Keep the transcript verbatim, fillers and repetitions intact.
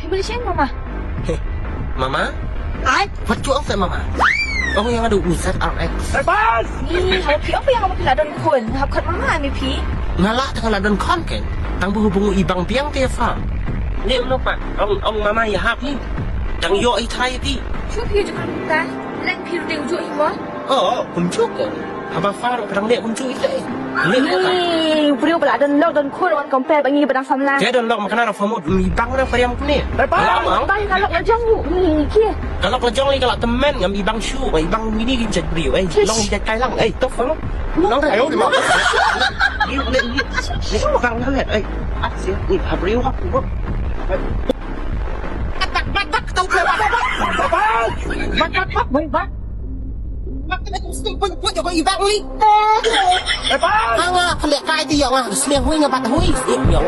Phi Malaysia mama. Heh, mama? Ai, wat ju ong te mama. Ong ïa nga da u Z R X. Ni, haba phi ong ba ïa nga ba phi la don khun, hap khot mama me phi. Nga lah te nga la don khun ken. Tang ba hubung i bang biang te fa. Ni mama, ong ong mama ïa hap ni. Dang ïoh i trai phi. Shu phi ju kan ta. Leng phi ru ding ju i mo. Oh, kumjuh ko. Haba far ka dang leh kumjuh ite. Leh ko ta. Ni, u briew ba la don lok don khun wan compare ba ngi ba dang samla. Te don lok ma kane ra famut mi bang na fariam kune. Bang, bang ka lok la jong u. Ni, ki. Ka lok la jong i ka la temen ngam i bang shu, i bang mini kin jait briew. Eh, long jait kai lang. Eh, tok famut. Long rai. Ayo, di ma. Ni, ni, ni. Ni bang na leh. Eh, ah, si. Ni, ha briew ha. Bak, bak, bak, tau. Bak, bak, bak, bak, bak. Bak, kena tu sting pun, pun, jago ibak ni. Apa? Anga, kena kai dia, anga, sling hui, ngebat hui, sling, yo.